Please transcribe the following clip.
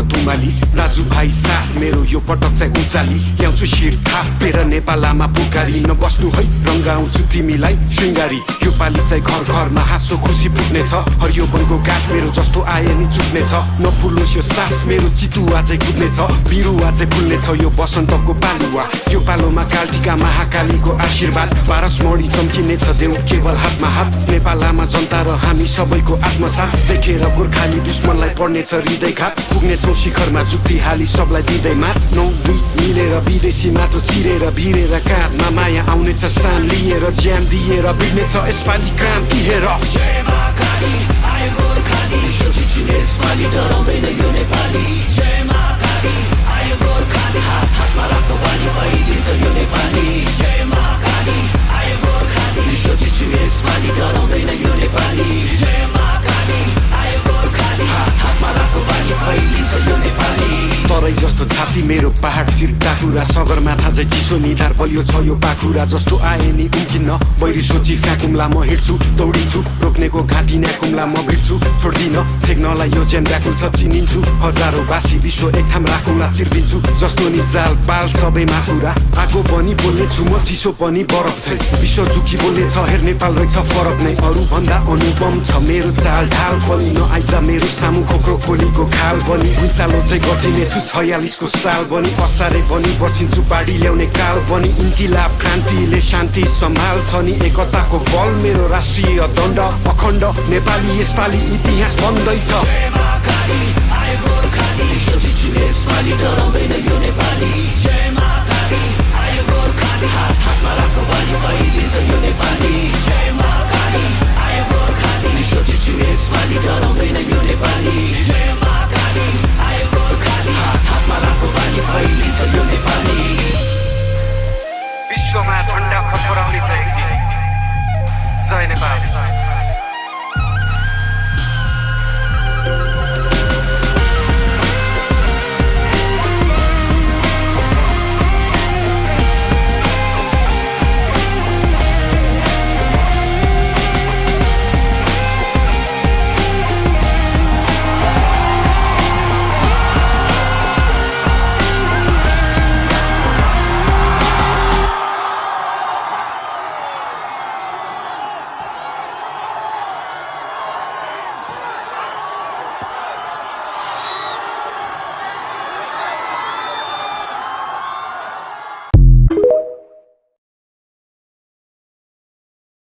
तुमाली दाजुभाइ साथ मेरो यो पटक चाहिँ उचाली ल्याउँछु शिर थापेर नेपालमा पुकारी नबस्नु है रङ्गाउँछु तिमीलाई श्रृङ्गारी यो पाली चाहिँ घर घरमा हाँसो खुसी फुट्नेछ हरियो वनको गाछ मेरो जस्तो आए नि चुट्नेछ नफुलोस् यो सास मेरो चितुवा चाहिँ कुद्नेछ बिरुवा चाहिँ फुल्नेछ यो बसन्तको पालुवा यो पालोमा कालटिका महाकालीको आशीर्वाद पारसमणि चम्किनेछ देउ केवल हातमा हात नेपालमा जनता र हामी सबैको आत्मसाथ देखेर गोर्खाली दुश्मनलाई पर्नेछ हृदयघात पुग्नेछौँ शिखरमा जुक्ति हाली सबलाई दिँदै मात 9-2 मिलेर विदेशी माटो चिरेर भिरेर काँधमा माया आउनेछ सान लिएर ज्यान दिएर बिग्नेछ यसपालि क्रान्ति हेर जय महाकाली आयो गोर्खाली सोचिछु यसपालि डराउँदैन यो नेपाली जय महाकाली आयो गोर्खाली हात हातमा राख्दो बानी फैलिन्छ यो नेपाली जय महाकाली आयो गोर्खाली सोचिछु यसपालि डराउँदैन यो नेपाली जय महाकाली आयो गोर्खाली हात हातमा राख्दो बानी फैलिन्छ यो नेपाली सरै जस्तो छाती मेरो पहाड शिर टाकुरा सगरमाथा चाहिँ चिसो निधार बलियो छ यो पाखुरा जस्तो आए नि उम्किन्न बैरी सोची फ्याकुम्ला म हिँड्छु दौडिन्छु रोक्नेको घाँटी न्याकुम्ला म भिड्छु छोड्दिन ठेक्नलाई यो ज्यान व्याकुल छ चिनिन्छु हजारौँ बासी विश्व एक ठाम राखुला चिर्दिन्छु जस्तो नि जाल बाल सबैमा कुरा आगो पनि बोल्ने छु म चिसो पनि बरफ छै विश्व झुकी बोल्ने छ हेर नेपाल रहेछ फरक नै अरू भन्दा अनुपम छ मेरो चाल ढाल पनि नआइज मेरो सामु खोक्रो खोलीको खाल पनि भुइँचालो चाहिँ गचिने छु 46 को साल बनी असारे बनी बसिन्छु बाढी ल्याउने काल बनी इन्किलाब क्रान्तिले शान्ति सम्हाल्छ नि एकताको बल मेरो राष्ट्रिय दण्ड अखण्ड नेपाली यसपालि इतिहास बन्दैछ जय महाकाली आयो गोर्खाली सोचिछु यसपालि डराउँदैन यो नेपाली